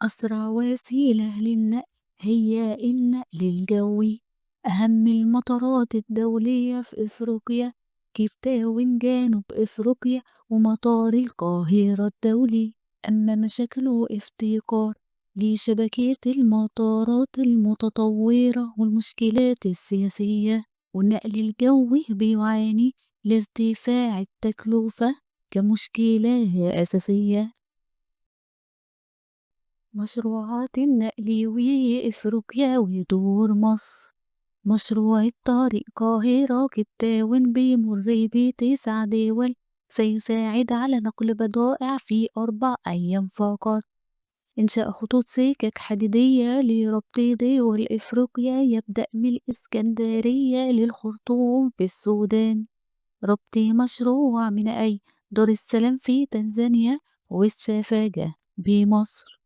أسرع وسيلة للنقل هي النقل الجوي. أهم المطارات الدولية في إفريقيا كيب تاون جنوب إفريقيا ومطار القاهرة الدولي. أما مشاكل وافتقار لشبكية المطارات المتطورة والمشكلات السياسية، والنقل الجوي بيعاني لارتفاع التكلفة كمشكلة أساسية. مشروعات النقل وإفريقيا ودور مصر. مشروع الطريق القاهرة كيب تاون بيمر ب9 دول، سيساعد على نقل بضائع في 4 أيام فقط. إنشاء خطوط سكك حديدية لربط دول إفريقيا يبدأ من الإسكندرية للخرطوم في السودان. ربط مشروع من دار السلام في تنزانيا والسفاجة بمصر.